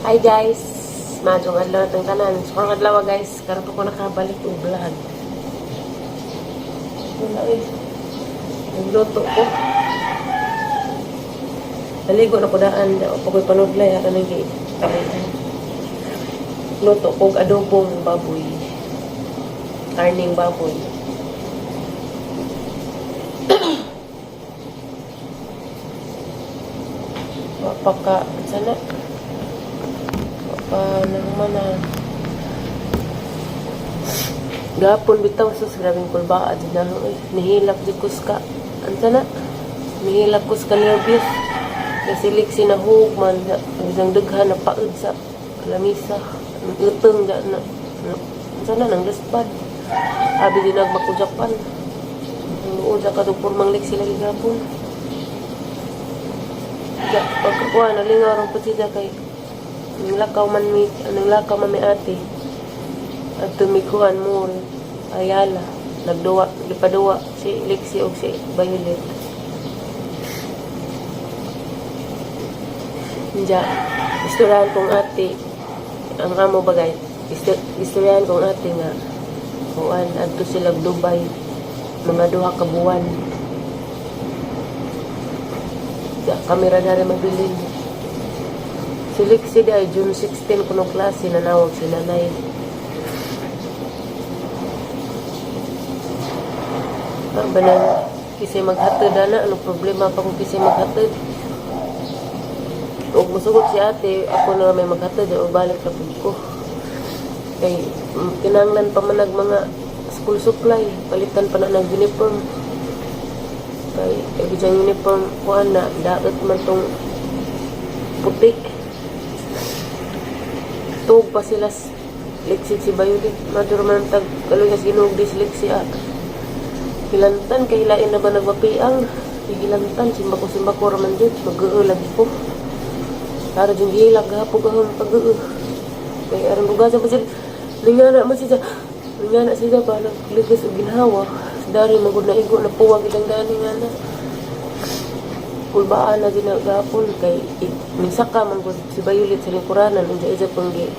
Hi guys! Maayong adlaw natong tanan. So, karong adlaw guys, karon pa ko nakabalik og vlog. Wala eh. Nagluto ko. Naligo na ko daan. Wa pa ko'y panudlay. Hara nang gi. Luto ko og adobong baboy. Karning baboy. Wa pa ka, sana. Wa pa naman na. Gapon bitaw, sus, grabeng kulbaa jud na eh. Nihilak jud ko sa unsa na? Nihilak ko sa nervyos. Kasi liksi na man bisang daghan na paod sa lamisa. Utong da na. Unsa na nang laspad. Abi din nagmakujapan. Ang ka katong pormang liksi lagi gapon. Ja, pagkakuha, nalingaw ron po siya kay nang lakaw man mi ate. At tumikuan mo Ayala, nagduwa, gipaduwa si Lexi og si Violet. Diya, istoryahan kong ate, ang amo bagay, istoryahan kong ate nga, kuan, adto sila Dubai, mga 2 ka buwan. Diya, kamera na rin mabilin. Si Lexi di June 16 kuno klase, nanawag si nanay. Ah, banan, kisay maghatod ana, ano problema pa kung kisay maghatod? Og musugot si ate, ako na may maghatod, o balik na pud ko. Kay kinanglan pa man nag mga school supply, palitan pa na nag uniform. Kay bidyang uniform kuan na daot man tong putik. Tuog pa sila Lexi si Violet. Maduro man tag kalugas Ginoo di si Lexi ah. Hilantan kay lain na ba nagmapiang? Hilantan simbako-simbako ra man jud, mag lagi ko. Para jud gihilak gahapon gahon pag. Kay aron bugasan pa sila. Ningana man siya. Ningana siya pa nagligas og ginhawa. Dari magud na igo na puwag itang dani nga na. Kulbaan na din na gahapon kay minsaka man gud si Violet sa lingkuranan unsa isa pang gi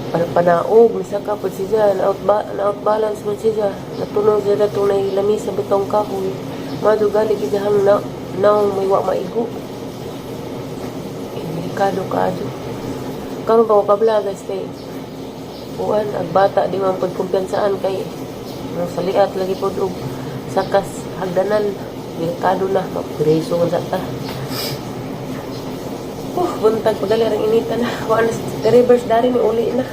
panaog misaka pud siya na out ba, na out balance man siya, natunog siya datong nahilamisa bitong kahoy, mado gali gid hang na naong may wa maigo eh, delikado kaadyo. Karon pa ko ka-vlog guys kay kuan ag bata di man pud kumpiyansaan kay ang saliat lagi pud og sakas hagdanan, delikado na mapreso man sa ta. Buntag pagali ang inita na. Wa na sa reverse dari ni uli na.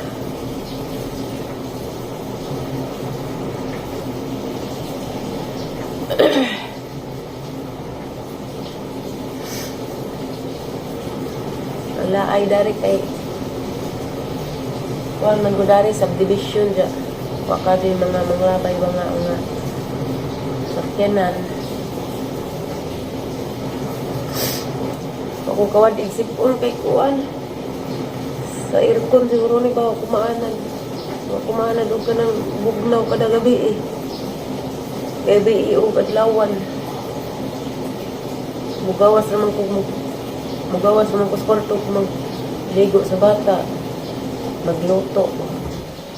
Wala ay dari kay kuan man ko dari subdivision ja. Wa ka di mga manglabay mga mga sakyanan. Ako kawad isipon kay kuan. Sa aircon siguro ni ba kumaanad. Wa kumaanad og kanang bugnaw kada gabi eh. Gabi og adlawan. Mugawas naman ko mugawas naman ko sa kwarto ko magligo sa bata. Magluto.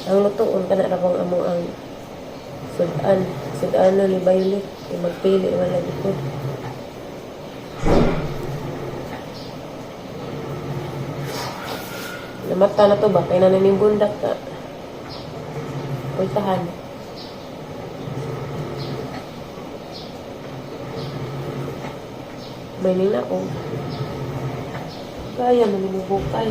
Ang lutoon kana ra bang amo ang sudan. Sudanon ni Violet. Kay magpili man lagi ko. Namata na to ba? Kay naninibundak ka. Pultahan. May nina ko. Kaya man ni bukal.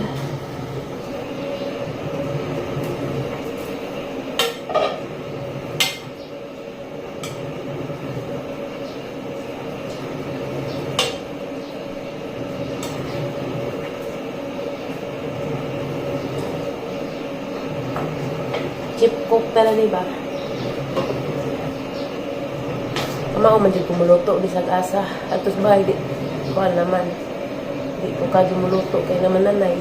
Chip cook tala ni ba? Kamao man jud kumuluto bisag asa. Atos bahay di kuan naman. Di ko kadyo muluto kay naman nanay.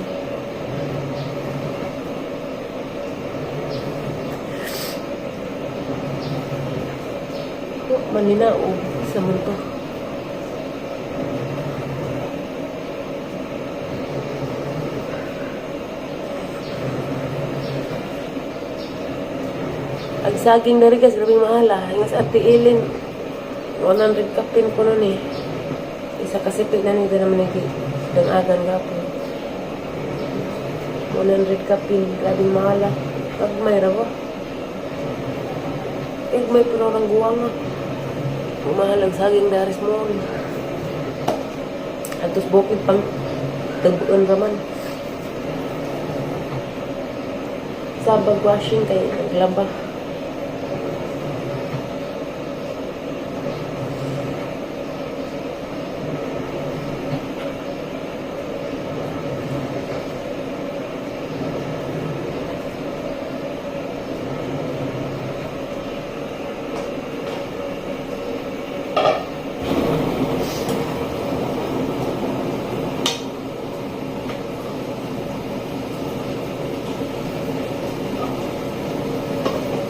Maninaog sa mundo. Ang saging na rin guys, grabe mahal ah. Ingas Ate Ilin, 100 kapin ko nun eh. Isa kasi na nito naman nag dangagan gapon. 100 kapin, grabe mahal ah. Pag may rawa. Eh, may puno ng guwang ah. Mahal ang saging daris mo. Atos bukid pang taguan raman. Sabag washing kay naglaba.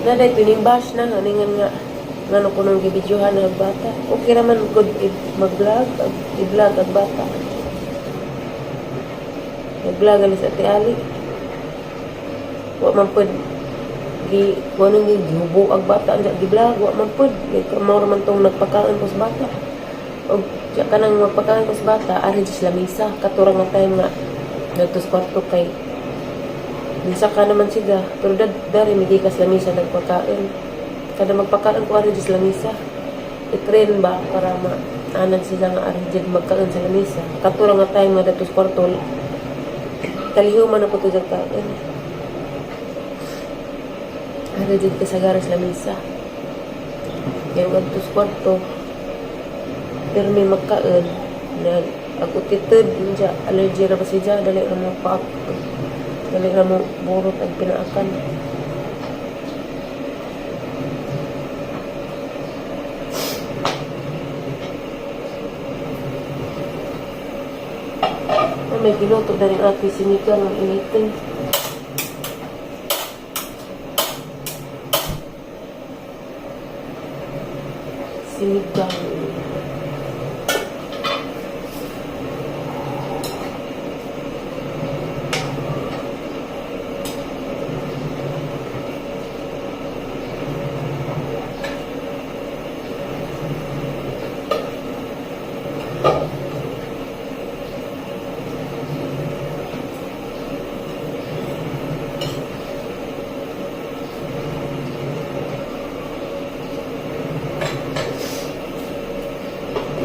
Na dahil bash na haningan nga ngano ko nung gibidyohan na bata. Okay raman good mag-vlog, i-vlog ang bata. Nag-vlog alis Ate Ali. Wa man pud gi kuno gi gihubo ang bata ang gi-vlog, wa man pud kay mao ra man tong nagpakaon ko sa bata. Og siya kanang magpakaon ko sa bata ari sa lamisa katurang nga time nga ngadto sa kwarto kay minsa ka naman siga, pero dari migikas lamisa nagpakaon. Kada magpakaon ko ari sa lamisa. I-train ba para ma anan sila nga ari jud magkaon sa lamisa. Katurang nga time nga dadto sa kwarto, kaliho man ako to jud kaon. Ari jud kasagara sa lamisa. Kaya kadto sa kwarto, pero may magkaon na ag utited siya, allergy ra ba siya, dali ra mo paak, dali ra mo burot ang pinaakan. Ay, may giluto na rin ate sinigang ang initin. Sinigang.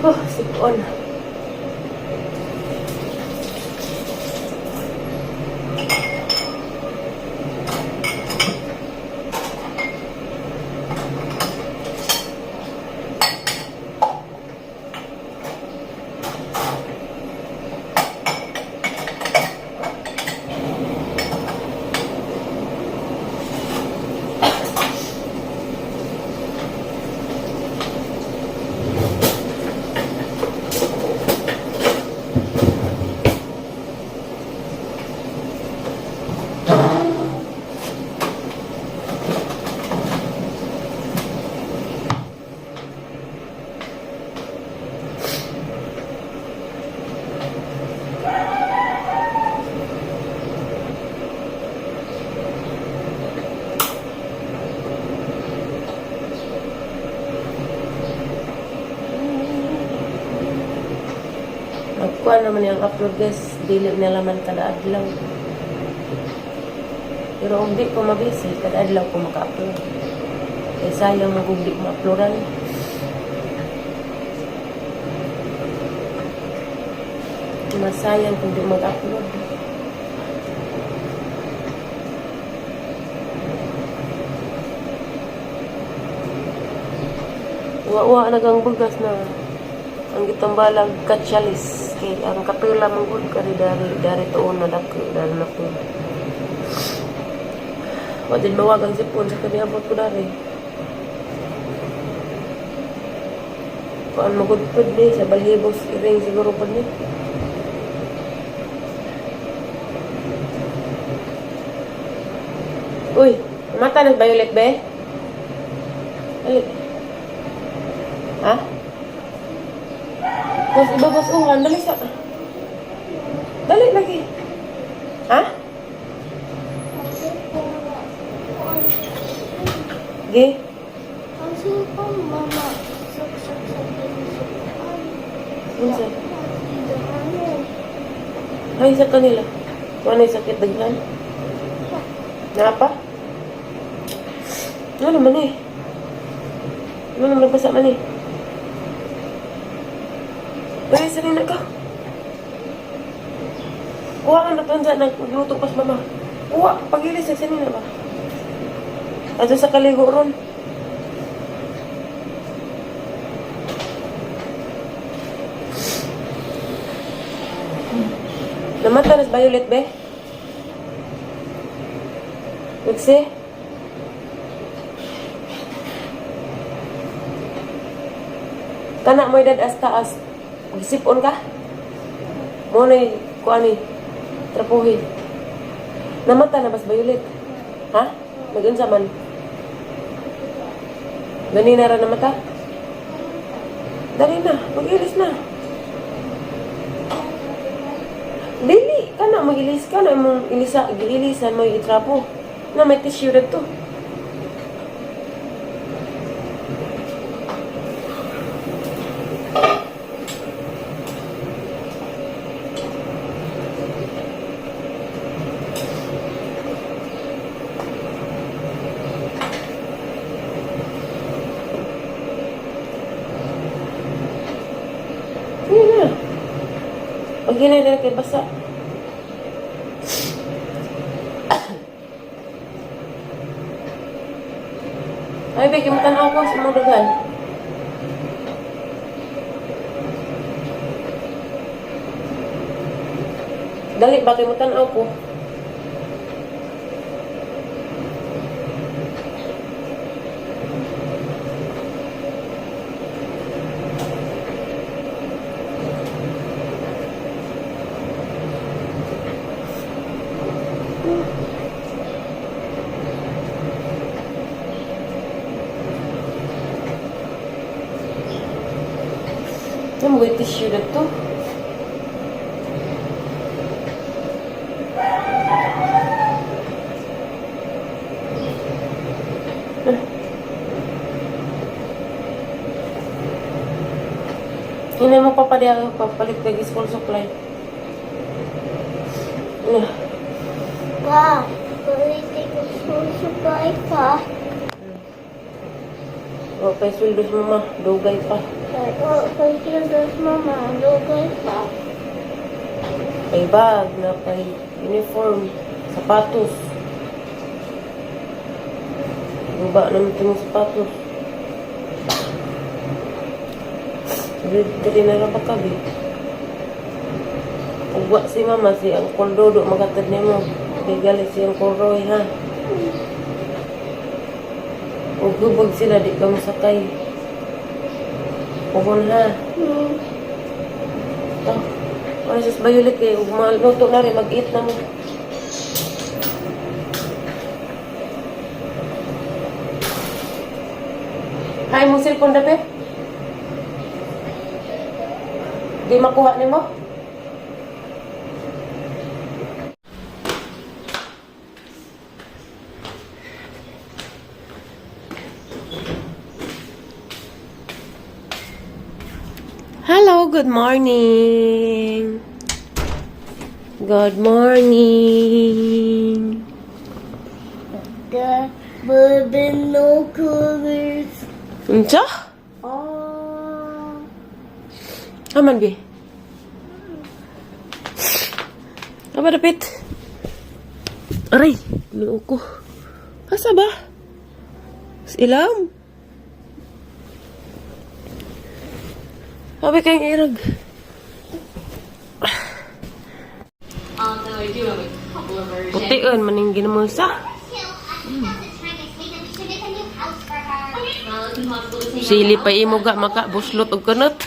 Oh, sipon. Magkuha naman yung upload guys, dili na laman kada adlaw. Pero kung di ko mabisi, kada adlaw ko maka-upload. Eh sayang mo kung di ko ma-uploadan. Masayang kung di mag-upload. Wa-wa nagang bugas na ang gitambalag katsalis kay ang kapila man gud kari dari dari tuon na dako dari na po. Wa din mawag ang sipon sa kaniabot ko dari. Kuan magud pud ni sa balhibos iring siguro pud ni. Uy, mata na Violet be? Dali. Ha? Bos, iba bos uhan, dali sa. Dali lagi. Ha? Ge? Ang cellphone, mama. Sak, sak, sak, sak. Unsa? Ano? Ay, sa kanila. Wala na sakit daghan. Napa? Ano naman eh? Ano naman nagpasa man eh? Uy, sarili na ka. Kuha ka na ito nagluto pas mama. Kuha, pagilis, sarili na ba? Ato sa kaligo ron. Namata na sa Violet, be? Wixie? Kana mo edad as taas. Gisipon ka? Mo na kuan ni trapuhi. Namata na bas Violet? Ha? Nagunsa man? Gani na ra namata? Dali na, mag-ilis na. Dili, kana magilis ka na imong ilisa, gililisan mo itrapo. Na may tissue dito. Sige na. Pag hinay na kay basa. Ay, Becky, matanaw ko sa mga daghan. Dali, bakit mo tanaw ko? Ano mo tissue na to? Hindi mo pa pa diya papalit kag school supply. Ano? Pa, palitin ko susubay ka. O, kay sweldo sa mama, dugay pa. Oh, palitin mama, lugay pa. Pay bag, na pay uniform, sapatos. Guba naman ito ng sapatos. Grade 3 na lang ba kabi? Ugwa si mama, si Uncle Dodo, magatad niya mo. Kay galit si Uncle Roy, ha? Ug hubog sila, di ka masakay. Puhon, ha? To. Ano sa Violet kay ug maluto na rin, mag-eat na mo. Hay mo cellphone dapat? Di makuha nimo? Hello, good morning. Good morning. The binoculars. Unsa? Oh. Aman bi. Aba dapit. Aray, noo ko. Asa ba? Sa ilam. Sabi kayong irag. Although I do have a couple of versions. Putian maning ginamusa. Well, it's impossible to say Sili pa imo ga maka buslot og kanot.